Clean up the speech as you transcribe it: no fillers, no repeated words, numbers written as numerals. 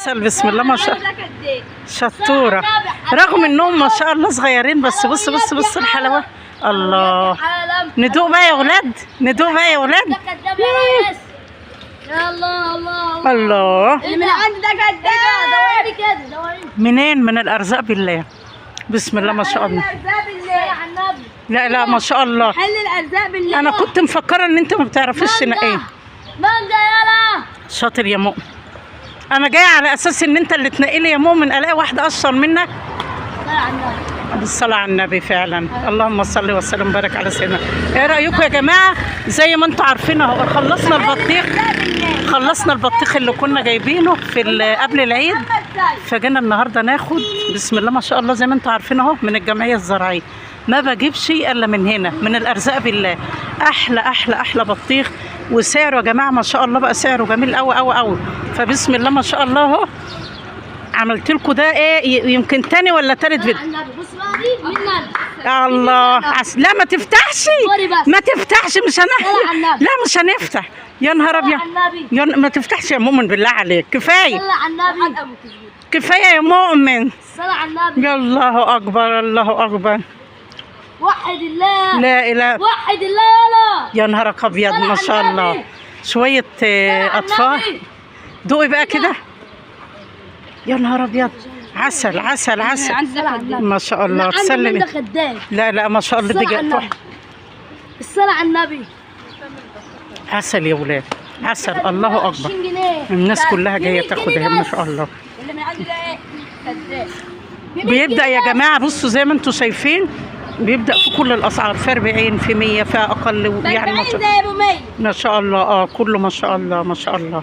عسل، بسم الله ما شاء الله، شطوره. رغم انهم ما شاء الله صغيرين، بس بص بص بص الحلاوة. الله، ندوق بقى يا ولاد، ندوق بقى يا ولاد. ده كداب يا ريس. يا الله الله الله، اللي من عندي ده كداب. دوري كده دوري. منين؟ من الارزاق بالله. بسم الله ما شاء الله. الارزاق بالله على النبي. لا لا ما شاء الله، حل الارزاق بالله. انا كنت مفكرة ان انت ما بتعرفيش تنقية. مانجا يلا. شاطر يا مؤمن. انا جاية على اساس ان انت اللي تنقي لي يا مؤمن، الاقي واحدة اشطر منك. صلى على النبي. بالصلاة على النبي فعلا. اللهم صل وسلم وبارك على سيدنا. ايه رايكم يا جماعة؟ زي ما انتم عارفين اهو خلصنا البطيخ، خلصنا البطيخ اللي كنا جايبينه في قبل العيد، فجينا النهارده ناخد بسم الله ما شاء الله زي ما انتم عارفين اهو من الجمعية الزراعية. ما بجيبش الا من هنا، من الارزاق بالله. احلى احلى احلى بطيخ، وسعره يا جماعة ما شاء الله بقى سعره جميل قوي قوي قوي. فبسم الله ما شاء الله اهو عملت لكم ده ايه، يمكن تاني ولا تالت فيديو. على النبي. بص بقى دي من الله لا ما تفتحش، ما تفتحش، مش هن... لا مش هنفتح. يا نهار ابيض، ما تفتحش يا مؤمن بالله عليك. كفاية صلى على النبي، كفاية يا مؤمن. صلى على النبي. يا الله اكبر، الله اكبر. وحد الله، لا اله، وحد الله. يلا يا نهارك ابيض ما شاء الله. شوية اطفال. دوقي بقى كده. يا نهار ابيض، عسل عسل عسل ما شاء الله. تسلمي. لا لا ما شاء الله دي تحفة. الصلاة على النبي. عسل يا ولاد، عسل. الله اكبر. الناس كلها جاية تاخدها ما شاء الله. بيبدا يا جماعة، بصوا زي ما انتم شايفين بيبدا في كل الاسعار، في 40، في 100، في اقل، يعني ما شاء الله. ما شاء الله. كله ما شاء الله ما شاء الله.